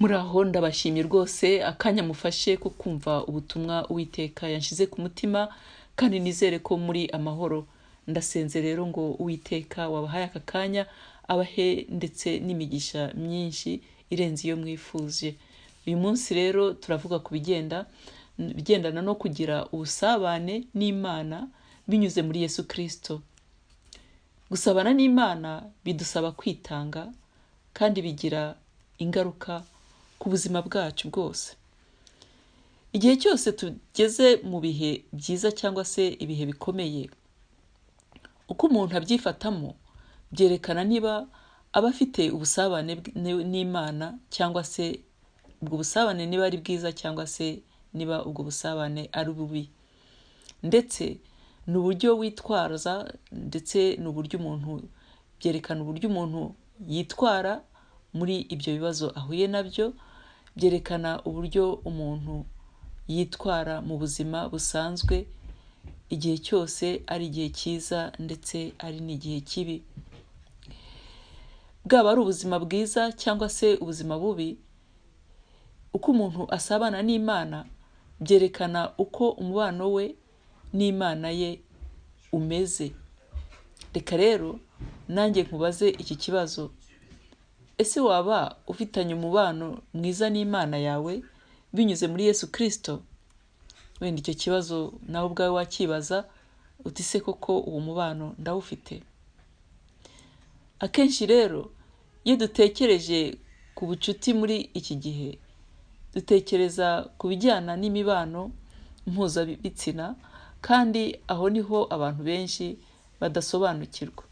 Muraho, ndabashimye rwose akanya mufashe ko kumva ubutumwa Uwiteka yanshize ku mutima, kandi nizere ko muri amahoro. Ndasenze rero ngo Uwiteka wabahaye aka kanya abahe ndetse n'imigisha myinshi irenze iyo mwifuje. Uyu munsi rero turavuga ku bigendana no kugira ubusabane n'Imana binyuze muri Yesu Kristo. Gusabana n'Imana bidusaba kwitanga kandi bigira ingaruka ku buzima bwacu bwose. Igihe cyose tugeze mu bihe byiza cyangwa se ibihe bikomeye, uko umuntu abyifatamo byerekana niba aba afite ubusabane n'Imana cyangwa se ubwo busabane niba ari bwiza cyangwa se niba ubwo busabane ari bubi. Ndetse ni uburyo witwaza, ndetse ni uburyo umuntu byerekana uburyo umuntu yitwara muri ibyo bibazo ahuye nabyo, byerekana uburyo umuntu yitwara mu buzima busanzwe igihe cyose ari igihe cyiza ndetse ari n'igihe kibi. Bwaba ari ubuzima bwiza cyangwa se ubuzima bubi, uko umuntu asabana n'Imana byerekana uko umubano we n'Imana ye umeze. Reka rero nanjye nkubaze iki kibazo: ese waba ufitanye umubano mwiza n'Imana yawe binyuze muri Yesu Kristo? Wenda icyo kibazo nawe ubwawe wakibaza uti se koko uwo mubano ndawufite? Akenshi rero iyo dutekereje ku bucuti muri iki gihe, dutekereza ku bijyana n'imibano mpuzabitsina, kandi aho niho abantu benshi badasobanukirwa.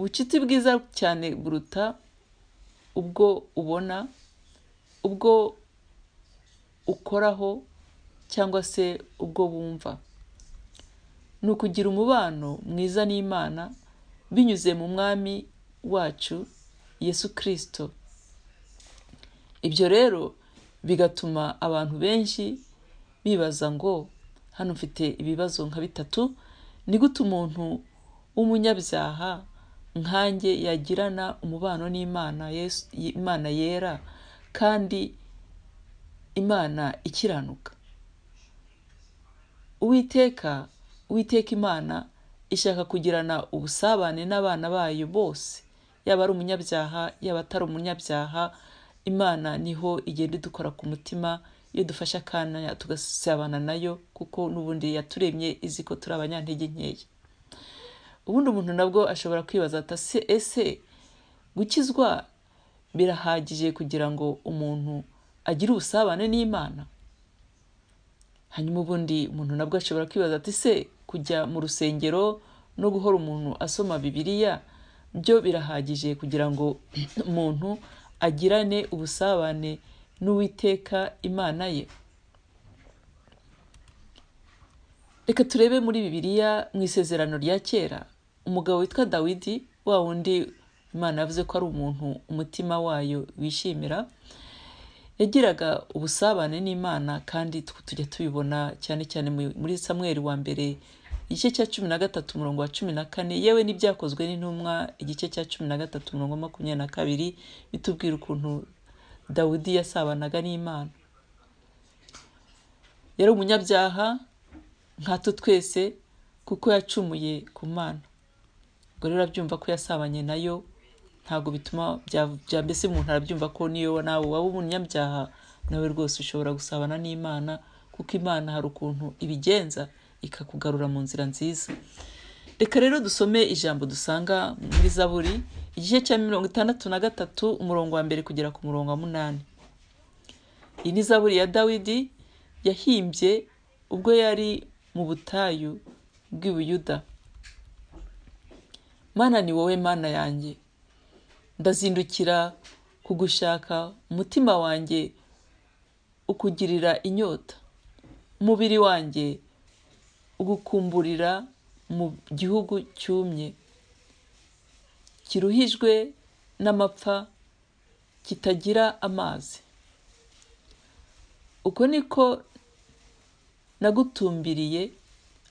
Ubucuti bwiza cyane buruta ubwo ubona, ubwo ukoraho cyangwa se ubwo wumva. Ni ukugira umubano mwiza n'Imana binyuze mu Mwami wacu Yesu Kristo. Ibyo rero bigatuma abantu benshi bibaza ngo hano mfite ibibazo nka bitatu: ni gute umuntu w'umunyabyaha nkanjye yagirana umubano n'Imana, Yesu, Imana yera kandi Imana ikiranuka? Uwiteka Imana ishaka kugirana ubusabane n'abana bayo bose, yaba ari umunyabyaha, yaba atari umunyabyaha. Imana niho igenda idukora ku mutima iyo dufashe akanya tugasabana nayo, kuko n'ubundi yaturemye izi ko turi abanyantege nkeya. Ubundi umuntu nabwo ashobora kwibaza ati ese gukizwa birahagije kugira ngo umuntu agire ubusabane n'Imana? Hanyuma ubundi umuntu nabwo ashobora kwibaza ati se kujya mu rusengero no guhora umuntu asoma Bibiliya byo birahagije kugira ngo umuntu agirane ubusabane n'Uwiteka Imana ye? Reka turebe muri Bibiliya mu Isezerano rya Kera, umugabo witwa Dawidi, wa wundi Imana yavuze ko ari umuntu umutima wayo wishimira, yagiraga ubusabane n'Imana, kandi tujya tubibona cyane cyane muri Samweli wa mbere igice cya 13 umurongo wa 14, yewe n'ibyakozwe n'intumwa igice cya 13 umurongo wa 22, bitubwira ukuntu Dawidi yasabanaga n'Imana. Yari umunyabyaha nkatwe twese, kuko yacumuye ku Mana. Ubwo rero arabyumva ko yasabanye nayo, ntabwo bituma bya mbese umuntu arabyumva ko niyo nawe waba umunyabyaha nawe rwose ushobora gusabana n'Imana, kuko Imana hari ukuntu ibigenza ikakugarura mu nzira nziza. Reka rero dusome ijambo dusanga muri Zaburi igice cya 63 umurongo wa mbere kugera ku murongo wa 8. Iyi ni Zaburi ya Dawidi yahimbye ubwo yari mu butayu bw'i Buyuda. Mana, ni wowe Mana yanjye, ndazindukira kugushaka, umutima wanjye ukugirira inyota, umubiri wanjye ugukumburira mu gihugu cyumye, kiruhijwe n'amapfa, kitagira amazi. Uko niko nagutumbiriye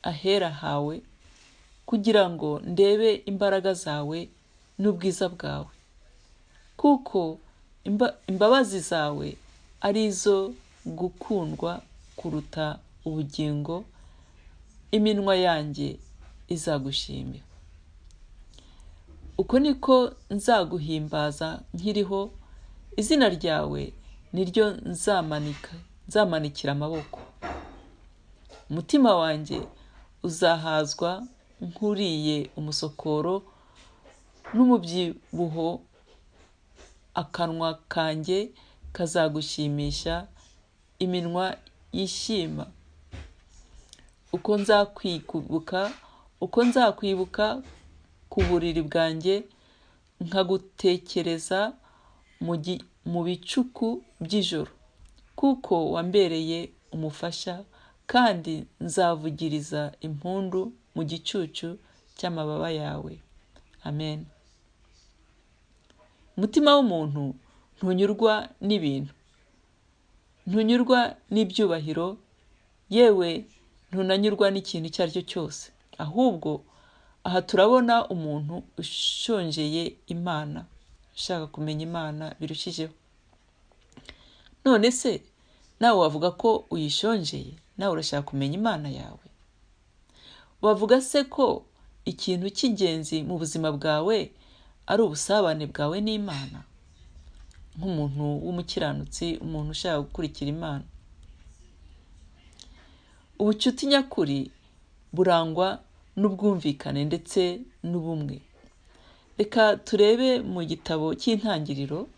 ahera hawe, kugira ngo ndebe imbaraga zawe n'ubwiza bwawe, kuko imbabazi zawe ari izo gukundwa kuruta ubugingo, iminwa yanjye izagushimira. Uko niko nzaguhimbaza nkiriho, izina ryawe niryo nzamanikira amaboko. Umutima wanjye uzahazwa nk'uriye umusokoro n'umubyibuho, akanwa kanjye kazagushimisha, iminwa yishima. Uko nzakwibuka ku buriri bwanjye, nkagutekereza mu bicuku by'ijoro, kuko wambereye umufasha, kandi nzavugiriza impundu mu gicucu cy'amababa yawe. Amen. Umutima w'umuntu ntunyurwa n'ibintu, ntunyurwa n'ibyubahiro, yewe ntunanyurwa n'ikintu icyo ari cyo cyose. Ahubwo aha turabona umuntu ushonjeye Imana, ushaka kumenya Imana birushijeho. None se nawe wavuga ko uyishonjeye? Nawe urashaka kumenya Imana yawe? Wavuga se ko ikintu cy'ingenzi mu buzima bwawe ari ubusabane bwawe n'Imana, nk'umuntu w'umukiranutsi, umuntu ushaka gukurikira Imana? Ubucuti nyakuri burangwa n'ubwumvikane ndetse n'ubumwe. Reka turebe mu gitabo cy'Intangiriro,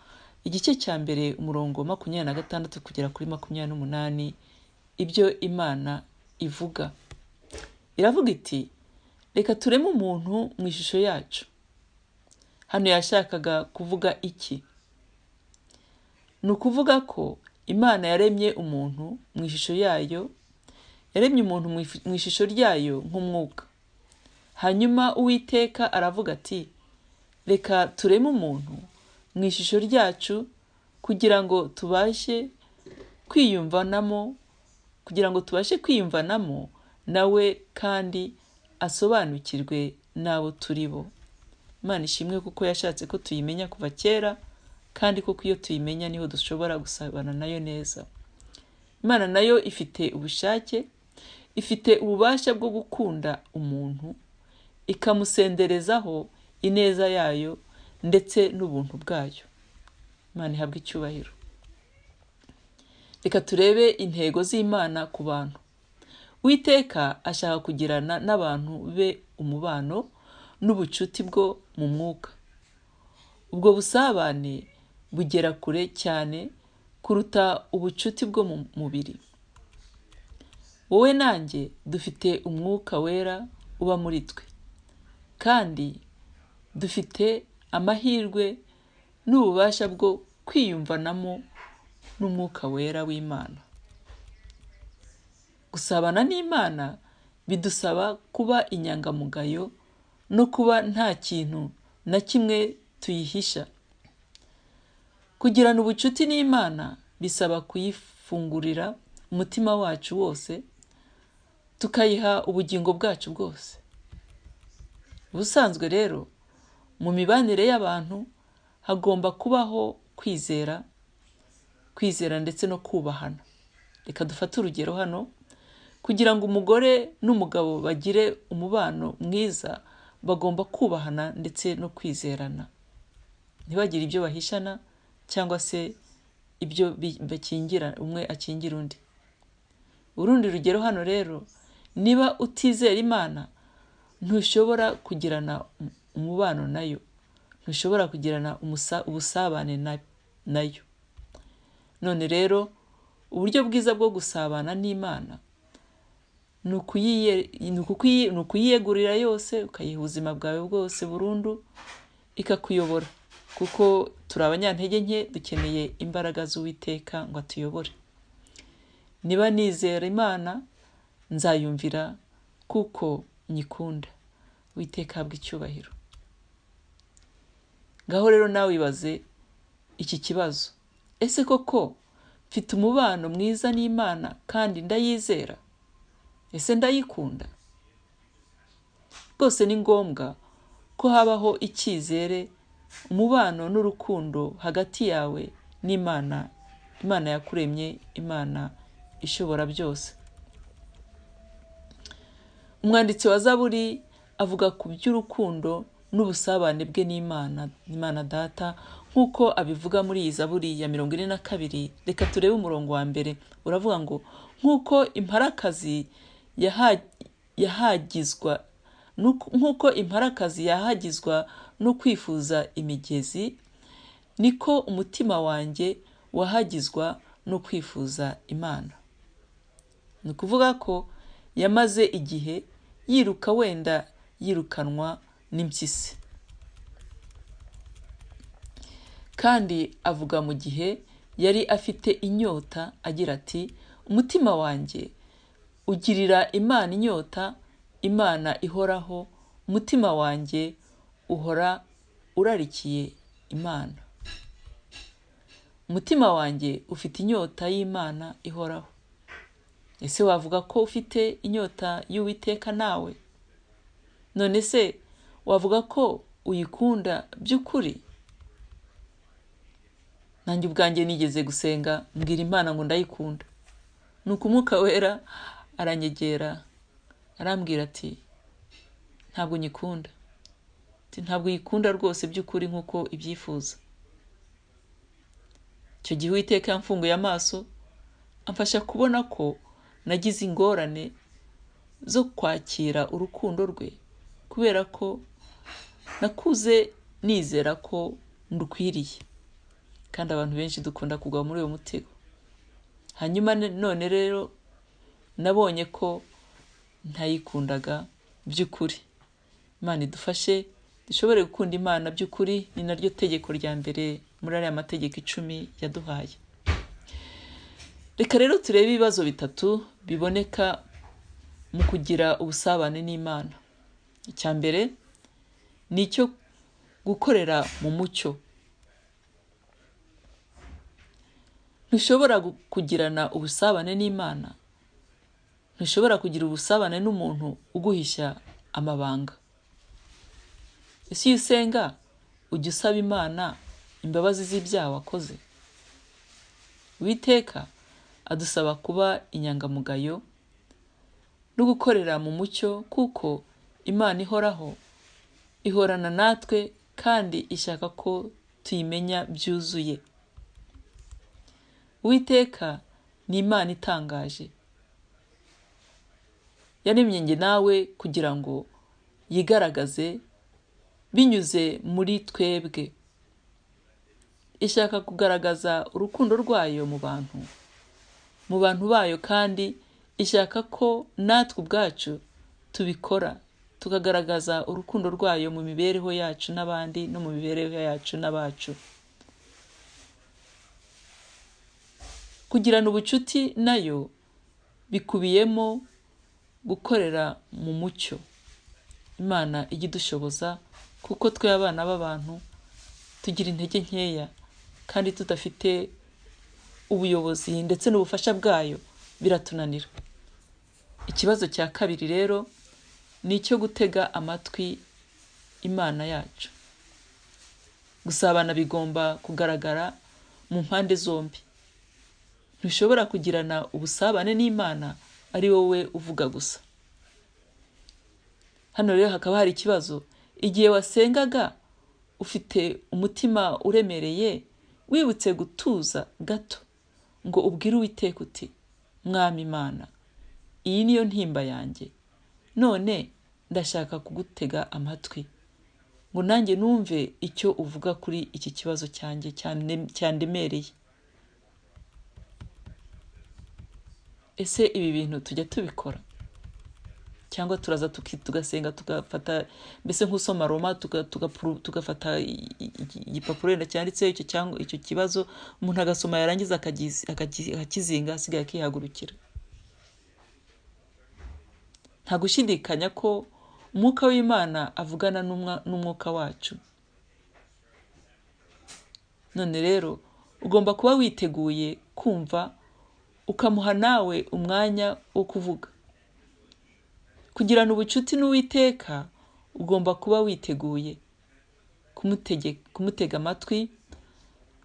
igice cya 1 umurongo 26 kugera kuri 28, ibyo Imana ivuga. Iravuga iti: reka tureme umuntu mu ishusho yacu. Hano yashakaga kuvuga iki? Ni ukuvuga ko Imana yaremye umuntu mu ishusho yayo, yaremye umuntu mu ishusho ryayo nk'umwuka. Hanyuma Uwiteka aravuga ati: reka tureme umuntu mu ishusho ryacu, kugira ngo tubashe kwiyumvanamo nawe, kandi asobanukirwe n'abo turi bo. Imana ishimwe kuko yashatse ko tuyimenya kuva kera, kandi kuko iyo tuyimenya niho dushobora gusabana nayo neza. Imana nayo ifite ubushake, ifite ububasha bwo gukunda umuntu, ikamusenderezaho ineza yayo ndetse n'ubuntu bwayo. Imana ihabwe icyubahiro. Reka turebe intego z'Imana ku bantu. Uwiteka ashaka kugirana n'abantu be umubano n'ubucuti bwo mu mwuka. Ubwo busabane bugera kure cyane kuruta ubucuti bwo mu mubiri. Wowe nanjye dufite umwuka wera uba muri twe, kandi dufite amahirwe n'ububasha bwo kwiyumvanamo n'umwuka wera w'Imana. Gusabana n'Imana bidusaba kuba inyangamugayo no kuba nta kintu na kimwe tuyihisha. Kugirana ubucuti n'Imana bisaba kuyifungurira umutima wacu wose, tukayiha ubugingo bwacu bwose. Ubusanzwe rero mu mibanire y'abantu hagomba kubaho kwizera, kwizera ndetse no kubahana. Reka dufate urugero hano. Kugira ngo umugore n'umugabo bagire umubano mwiza, bagomba kubahana ndetse no kwizerana, ntibagire ibyo bahishana cyangwa se ibyo bakingira, umwe akingira undi. Urundi rugero hano rero, niba utizera Imana ntushobora kugirana umubano nayo, ntushobora kugirana ubusabane nayo. None rero uburyo bwiza bwo gusabana n'Imana ni ukuyiyegurira yose, ukayiha ubuzima bwawe bwose burundu, ikakuyobora, kuko turi abanyantege nke, dukeneye imbaraga z'Uwiteka ngo atuyobore. Niba nizera Imana nzayumvira kuko nyikunda. Uwiteka ahabwe icyubahiro. Ngaho rero nawe wibaze iki kibazo: ese koko mfite umubano mwiza n'Imana kandi ndayizera? Ese ndayikunda? Rwose ni ngombwa ko habaho icyizere, umubano n'urukundo hagati yawe n'Imana, Imana yakuremye, Imana ishobora byose. Umwanditsi wa Zaburi avuga ku by'urukundo n'ubusabane bwe n'Imana, Imana Data, nk'uko abivuga muri iyi Zaburi ya 42. Reka turebe umurongo wa mbere, uravuga ngo nk'uko imparakazi yahagizwa, nk'uko imparakazi yahagizwa no kwifuza imigezi, niko umutima wanjye wahagizwa no kwifuza Imana. Ni ukuvuga ko yamaze igihe yiruka, wenda yirukanwa n'impyisi. Kandi avuga mu gihe yari afite inyota agira ati umutima wanjye ugirira Imana inyota, Imana ihoraho, umutima wanjye uhora urarikiye Imana. Umutima wanjye ufite inyota y'Imana ihoraho. Ese wavuga ko ufite inyota y'Uwiteka nawe? None se wavuga ko uyikunda by'ukuri? Nanjye ubwanjye nigeze gusenga mbwira Imana ngo ndayikunda. Nuko Umwuka Wera aranyegera arambwira ati ntabwo nyikunda. Ati ntabwo uyikunda rwose by'ukuri nk'uko ibyifuza. Icyo gihe Uwiteka yamfunguye amaso, amfasha kubona ko nagize ingorane zo kwakira urukundo rwe, kubera ko nakuze nizera ko ndukwiriye. Kandi abantu benshi dukunda kugwa muri uwo mutego. Hanyuma none rero nabonye ko ntayikundaga by'ukuri. Imana idufashe dushobore gukunda Imana by'ukuri, ni naryo tegeko rya mbere muri ariya mategeko 10 yaduhaye. Reka rero turebe ibibazo bitatu biboneka mu kugira ubusabane n'Imana. Icya mbere ni icyo gukorera mu mucyo. Ntushobora kugirana ubusabane n'Imana, ntushobora kugira ubusabane n'umuntu uguhisha amabanga. Ese iyo usenga ujya usaba Imana imbabazi z'ibyaha wakoze? Uwiteka adusaba kuba inyangamugayo no gukorera mu mucyo, kuko Imana ihoraho, ihorana natwe kandi ishaka ko tuyimenya byuzuye. Uwiteka ni Imana itangaje. Yaremye njye nawe kugira ngo yigaragaze binyuze muri twebwe. Ishaka kugaragaza urukundo rwayo mu bantu bayo, kandi ishaka ko natwe ubwacu tubikora, tukagaragaza urukundo rwayo mu mibereho yacu n'abandi no mu mibereho yacu n'abacu. Kugirana ubucuti nayo bikubiyemo gukorera mu mucyo. Imana ijya idushoboza, kuko twe abana b'abantu tugira intege nkeya kandi tudafite ubuyobozi ndetse n'ubufasha bwayo biratunanira. Ikibazo cya kabiri rero ni icyo gutega amatwi Imana yacu. Gusabana bigomba kugaragara mu mpande zombi. Ntushobora kugirana ubusabane n'Imana ari wowe uvuga gusa. Hano rero hakaba hari ikibazo. Igihe wasengaga ufite umutima uremereye, wibutse gutuza gato ngo ubwire Uwiteka uti Mwami Imana, iyi niyo ntimba yanjye, none ndashaka kugutega amatwi ngo nanjye numve icyo uvuga kuri iki kibazo cyanjye cyandemereye. Ese ibi bintu tujya tubikora? Cyangwa turaza tugasenga tugafata mbese nk'usoma Roma, tugafata igipapuro wenda cyanditseho icyo cyangwa icyo kibazo, umuntu agasoma yarangiza akakizinga, asigaye akihagurukira. Nta gushidikanya ko Umwuka w'Imana avugana n'umwuka wacu. None rero ugomba kuba witeguye kumva, ukamuha nawe umwanya wo kuvuga. Kugirana ubucuti n'Uwiteka ugomba kuba witeguye kumutega amatwi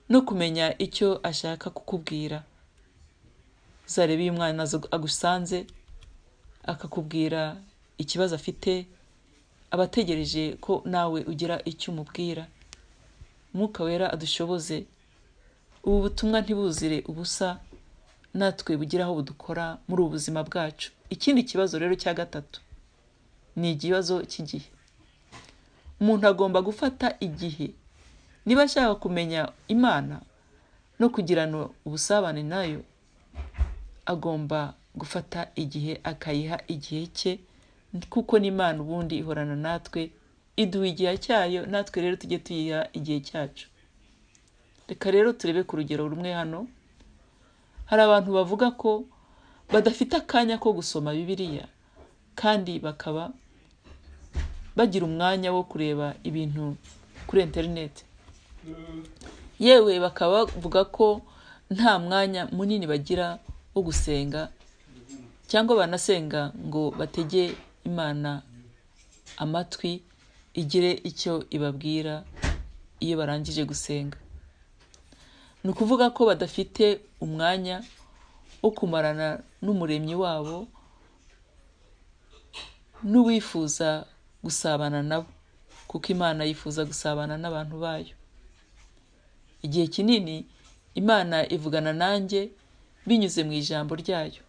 no kumenya icyo ashaka kukubwira. Uzarebe iyo umwana agusanze akakubwira ikibazo afite, aba ategereje ko nawe ugira icyo umubwira. Umwuka Wera adushoboze ubu butumwa ntibuzire ubusa, natwe bugira aho budukora muri ubu buzima bwacu. Ikindi kibazo rero cya gatatu ni ikibazo cy'igihe. Umuntu agomba gufata igihe niba ashaka kumenya Imana no kugirana ubusabane nayo, agomba gufata igihe akayiha igihe cye, kuko n'Imana ubundi ihorana natwe, iduha igihe cyayo, natwe rero tujye tuyiha igihe cyacu. Reka rero turebe ku rugero rumwe hano. Hari abantu bavuga ko badafite akanya ko gusoma Bibiliya, kandi bakaba bagira umwanya wo kureba ibintu kuri interineti. Yewe bakaba bavuga ko nta mwanya munini bagira wo gusenga, cyangwa banasenga ngo batege Imana amatwi igire icyo ibabwira iyo barangije gusenga. Ni ukuvuga ko badafite umwanya wo kumarana n'umuremyi wabo n'uwifuza gusabana nabo, kuko Imana yifuza gusabana n'abantu bayo. Igihe kinini Imana ivugana nanjye binyuze mu ijambo ryayo.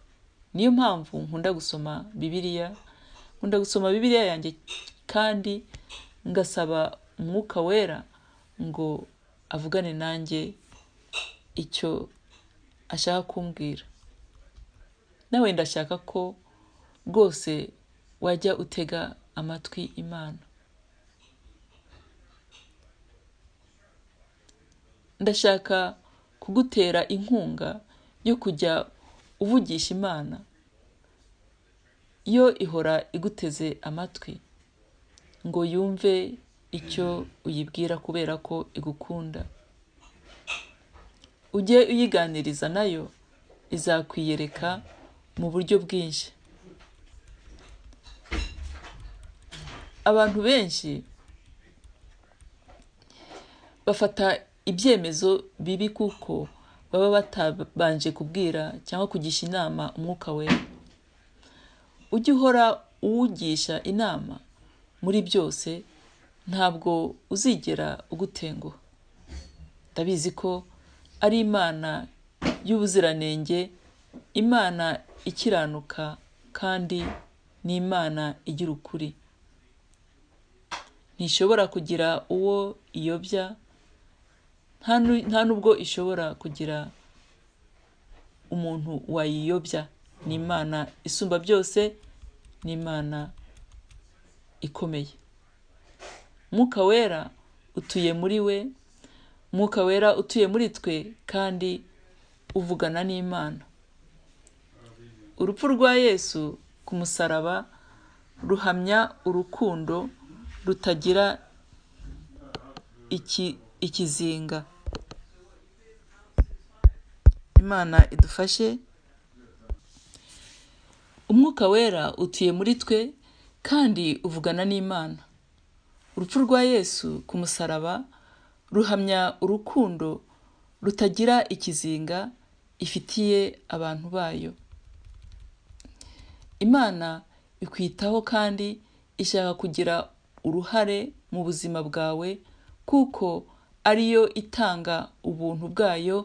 Niyo mpamvu nkunda gusoma Bibiliya, nkunda gusoma Bibiliya yanjye kandi ngasaba Umwuka Wera ngo avugane nanjye icyo ashaka kumbwira. Nawe ndashaka ko rwose wajya utega amatwi Imana. Ndashaka kugutera inkunga yo kujya uvugisha Imana. Yo ihora iguteze amatwi ngo yumve icyo uyibwira kubera ko igukunda. Ujye uyiganiriza nayo izakwiyereka mu buryo bwinshi. Abantu benshi bafata ibyemezo bibi kuko baba batabanje kubwira cyangwa kugisha inama Umwuka Wera. Ujye uhora uwugisha inama muri byose, ntabwo uzigera ugutenguha. Ndabizi ko ari Imana y'ubuziranenge, Imana ikiranuka, kandi ni Imana igira ukuri. Ntishobora kugira uwo iyobya, nta nubwo ishobora kugira umuntu wayiyobya. Ni Imana isumba byose, ni Imana ikomeye. Mwuka Wera utuye muri we, Mwuka Wera utuye muri twe, kandi uvugana n'Imana. Urupfu rwa Yesu ku musaraba ruhamya urukundo rutagira ikizinga. Imana idufashe. Umwuka Wera utuye muri twe kandi uvugana n'Imana. Urupfu rwa Yesu ku musaraba ruhamya urukundo rutagira ikizinga ifitiye abantu bayo. Imana ikwitaho kandi ishaka kugira uruhare mu buzima bwawe, kuko ariyo itanga ubuntu bwayo,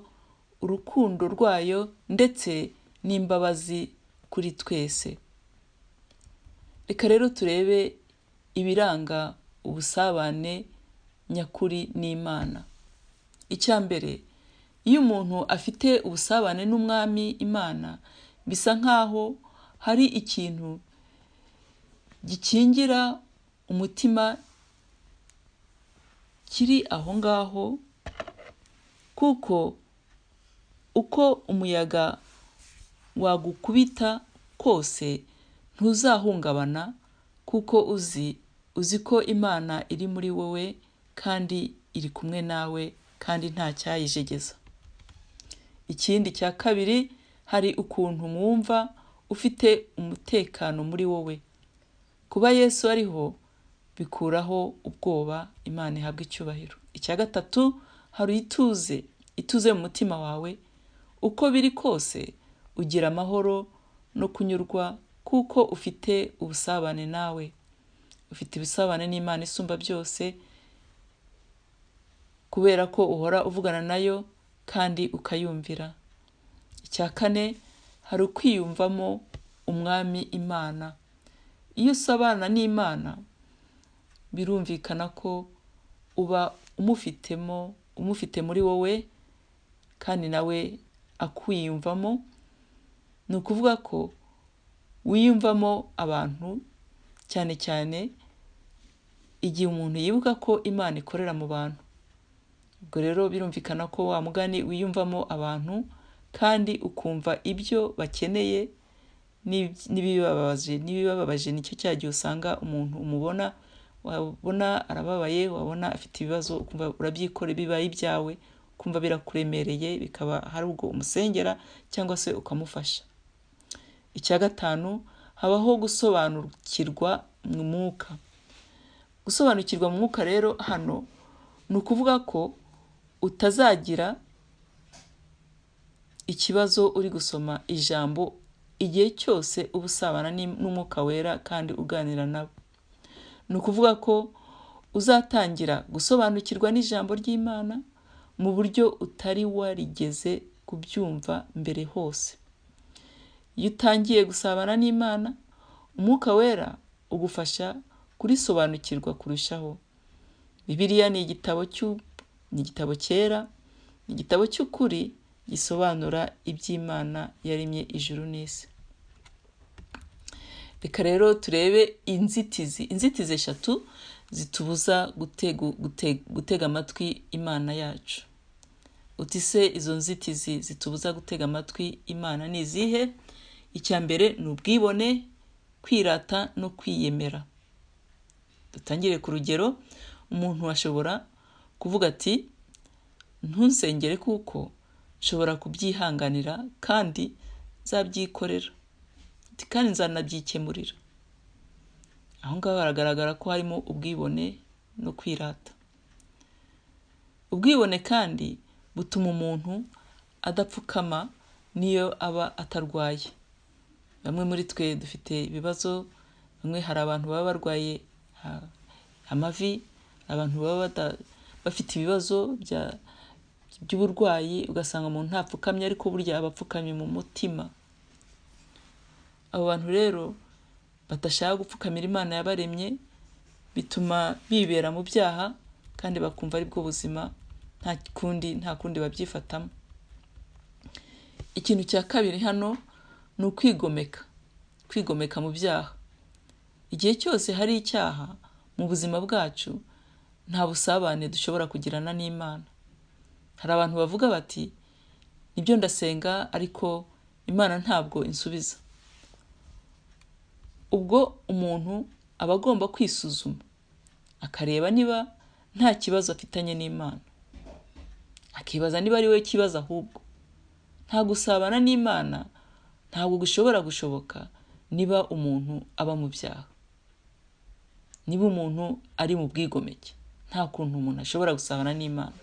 urukundo rwayo ndetse n'imbabazi kuri twese. Reka rero turebe ibiranga ubusabane nyakuri n'Imana. Icya mbere, iyo umuntu afite ubusabane n'Umwami Imana, bisa nkaho hari ikintu gikingira umutima kiri aho ngaho, kuko uko umuyaga wagukubita kose ntuzahungabana, kuko uzi ko Imana iri muri wowe kandi iri kumwe nawe, kandi nta cyayijegeza. Ikindi cya kabiri, hari ukuntu mwumva ufite umutekano muri wowe. Kuba Yesu ariho bikuraho ubwoba, Imana ihabwa icyubahiro. Icya gatatu, hari ituze. ituze mu mutima wawe, uko biri kose ugira amahoro no kunyurwa kuko ufite ubusabane nawe. Ufite ubusabane n'Imana isumba byose kubera ko uhora uvugana nayo kandi ukayumvira. Icya kane, hari ukwiyumvamo umwami Imana. Iyo usabana n'Imana birumvikana ko uba umufitemo, umufite muri wowe kandi nawe akwiyumvamo. Ni ukuvuga ko wiyumvamo abantu cyane cyane igihe umuntu yibuka ko Imana ikorera mu bantu. Ubwo rero birumvikana ko wa mugani wiyumvamo abantu kandi ukumva ibyo bakeneye n'ibibabaje. Nicyo cya gihe usanga umuntu umubona, wabona arababaye, wabona afite ibibazo, ukumva urabyikore bibaye ibyawe, ukumva birakuremereye, bikaba hari ubwo umusengera cyangwa se ukamufasha. Icya gatanu, habaho gusobanukirwa mu mwuka. Gusobanukirwa mu mwuka rero hano ni ukuvuga ko utazagira ikibazo uri gusoma ijambo igihe cyose uba usabana n'umwuka wera kandi uganira nabo. Ni ukuvuga ko uzatangira gusobanukirwa n'ijambo ry'Imana mu buryo utari warigeze kubyumva mbere hose. Iyo utangiye gusabana n'Imana, umwuka wera ugufasha kurisobanukirwa kurushaho. Bibiliya ni igitabo cyera, ni igitabo cy'ukuri gisobanura iby'Imana yaremye ijuru n'isi. Reka rero turebe inzitizi eshatu zitubuza gutega amatwi Imana yacu. Uti se izo nzitizi zitubuza gutega amatwi Imana ni izihe? Icya mbere ni ubwibone, kwirata no kwiyemera. Dutangire ku rugero, umuntu ashobora kuvuga ati ntunsengere kuko nshobora kubyihanganira kandi nzabyikorera, kandi nzanabyikemurira. Aho ngaho haragaragara ko harimo ubwibone no kwirata. Ubwibone kandi butuma umuntu adapfukama niyo aba atarwaye. Bamwe muri twe dufite ibibazo, bamwe hari abantu baba barwaye amavi, abantu baba bafite ibibazo by'uburwayi, ugasanga umuntu ntapfukamye ariko burya aba apfukamye mu mutima. Abo bantu rero badashaka gupfukamira Imana yabaremye, bituma bibera mu byaha kandi bakumva ari bwo buzima, nta kundi babyifatamo. Ikintu cya kabiri hano ni ukwigomeka, kwigomeka mu byaha. Igihe cyose hari icyaha mu buzima bwacu, nta busabane dushobora kugirana n'Imana. Hari abantu bavuga bati nibyo ndasenga ariko Imana ntabwo insubiza. Ubwo umuntu aba agomba kwisuzuma akareba niba nta kibazo afitanye n'Imana, akibaza niba ari we kibazo ahubwo. Nta gusabana n'Imana ntabwo gushobora gushoboka niba umuntu aba mu byaha, niba umuntu ari mu bwigomeke. Nta kuntu umuntu ashobora gusabana n'Imana.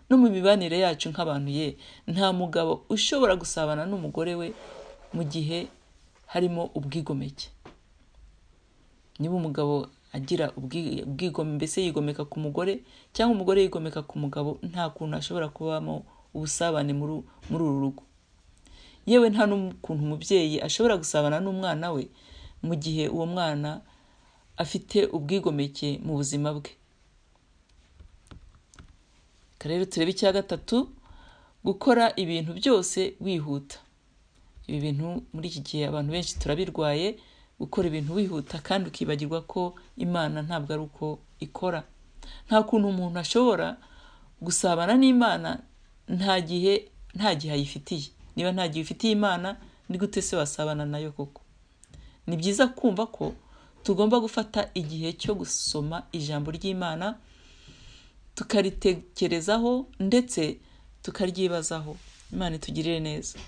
No mu mibanire yacu nk'abantu ye, nta mugabo ushobora gusabana n'umugore we mu gihe harimo ubwigomeke. Niba umugabo agira ubwigomeke, mbese yigomeka ku mugore cyangwa umugore yigomeka ku mugabo, nta kuntu ashobora kubamo ubusabane muri uru rugo. Yewe nta n'ukuntu umubyeyi ashobora gusabana n'umwana we mu gihe uwo mwana afite ubwigomeke mu buzima bwe. Rero turebe icya gatatu, gukora ibintu byose wihuta. Ibi bintu muri iki gihe abantu benshi turabirwaye, gukora ibintu wihuta kandi ukibagirwa ko Imana ntabwo ari uko ikora. Nta kuntu umuntu ashobora gusabana n'Imana nta gihe ayifitiye. Niba nta gihe ufitiye Imana, ni gute se wasabana nayo koko? Ni byiza kumva ko tugomba gufata igihe cyo gusoma ijambo ry'Imana, tukaritekerezaho ndetse tukaryibazaho. Imana itugirire neza.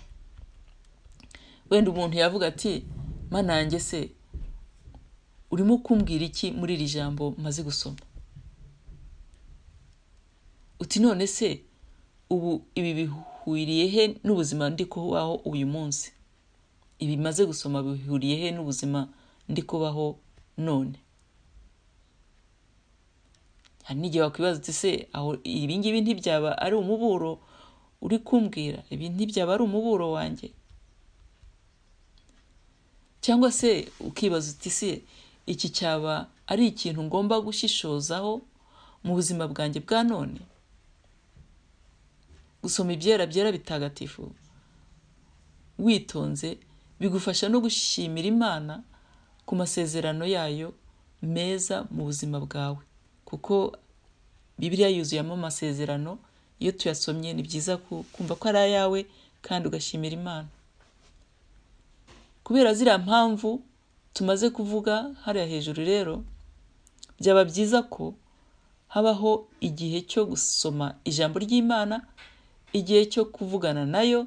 Wenda umuntu yavuga ati Mana yanjye se urimo kumbwira iki muri iri jambo maze gusoma? Uti none se ubu ibi bihuriye he n'ubuzima ndi kubaho uyu munsi? Ibi maze gusoma bihuriye he n'ubuzima ndi kubaho none? Hari n'igihe wakwibaza uti se aho ibi ngibi ntibyaba ari umuburo uri kumbwira? Ibi ntibyaba ari umuburo wanjye? Cyangwa se ukibaza uti se iki cyaba ari ikintu ngomba gushishozaho mu buzima bwanjye bwa none? Gusoma ibyera byera bitagatifu witonze bigufasha no gushimira Imana ku masezerano yayo meza mu buzima bwawe, kuko Bibiliya yuzuyemo amasezerano. Iyo tuyasomye ni byiza kumva ko ari ayawe kandi ugashimira Imana. Kubera ziriya mpamvu tumaze kuvuga hariya hejuru rero, byaba byiza ko habaho igihe cyo gusoma ijambo ry'Imana, igihe cyo kuvugana nayo,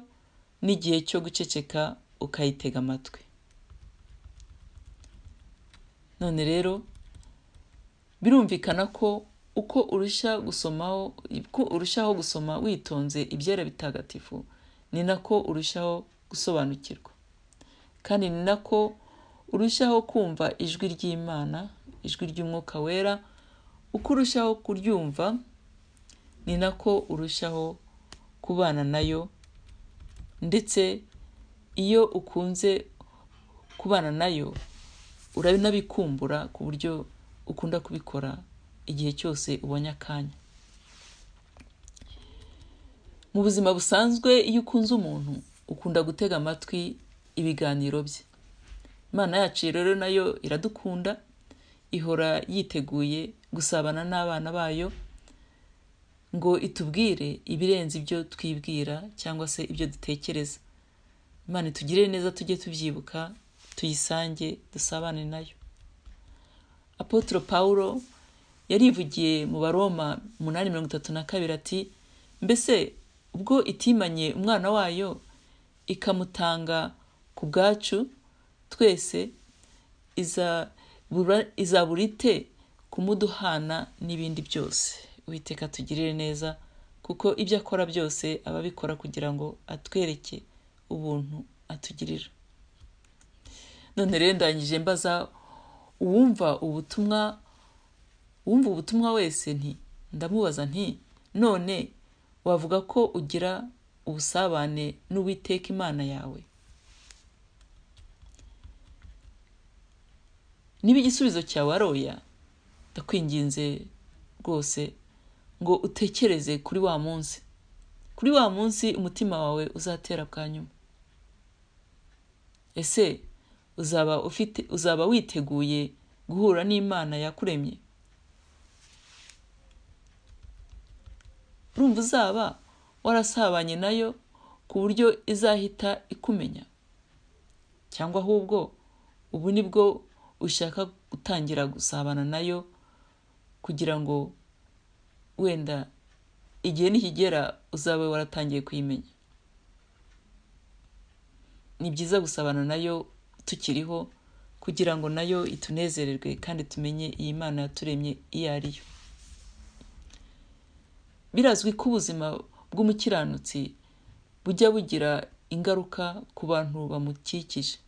n'igihe cyo guceceka ukayitega amatwi. None rero birumvikana ko uko urushaho gusoma witonze ibyera bitagatifu, ni nako urushaho gusobanukirwa, kandi ni nako urushaho kumva ijwi ry'Imana, ijwi ry'Umwuka Wera. Uko urushaho kuryumva ni nako urushaho kubana nayo, ndetse iyo ukunze kubana nayo uranabikumbura ku buryo ukunda kubikora igihe cyose ubonye akanya. Mu buzima busanzwe iyo ukunze umuntu ukunda gutega amatwi ibiganiro bye. Imana yacu rero nayo iradukunda, ihora yiteguye gusabana n'abana bayo ngo itubwire ibirenze ibyo twibwira cyangwa se ibyo dutekereza. Imana itugirire neza, tujye tubyibuka, tuyisange, dusabane nayo. Apôtre Paulo yarivugiye mu Baroma 8:32 ati mbese ubwo itimanye umwana wayo ikamutanga ku bwacu twese, izabura ite kumuduhana n'ibindi byose? Uwiteka tugirire neza, kuko ibyo akora byose aba abikora kugira ngo atwereke ubuntu atugirira. None rero ndangije mbaza uwumva ubutumwa wese nti, ndamubaza nti none wavuga ko ugira ubusabane n'Uwiteka Imana yawe? Niba igisubizo cyawe ari oya, ndakwinginze rwose ngo utekereze kuri wa munsi, kuri wa munsi umutima wawe uzatera bwa nyuma. Ese uzaba witeguye guhura n'Imana yakuremye? Urumva uzaba warasabanye nayo ku buryo izahita ikumenya? Cyangwa ahubwo ubu nibwo ushaka gutangira gusabana nayo kugira ngo wenda igihe nikigera uzabe waratangiye kuyimenya? Ni byiza gusabana nayo tukiriho kugira ngo nayo itunezererwe kandi tumenye iyi Mana yaturemye iyo ari yo. Birazwi ko ubuzima bw'umukiranutsi bujya bugira ingaruka ku bantu bamukikije.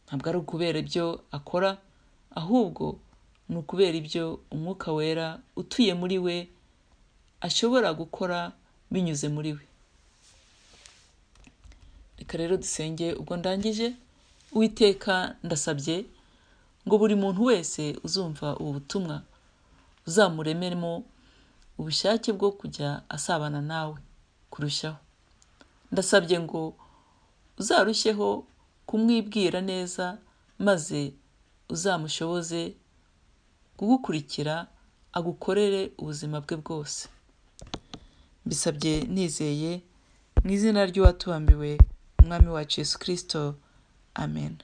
Ntabwo ari ukubera ibyo akora, ahubwo ni ukubera ibyo Umwuka Wera utuye muri we ashobora gukora binyuze muri we. Reka rero dusenge ubwo ndangije. Uwiteka, ndasabye ngo buri muntu wese uzumva ubu butumwa uzamuremeremo ubushake bwo kujya asabana nawe kurushaho. Ndasabye ngo uzarusheho kumwibwira neza, maze uzamushoboze kugukurikira, agukorere ubuzima bwe bwose. Mbisabye nizeye mu izina ry'uwatubambiwe, Umwami wacu Yesu Kristo. Amen.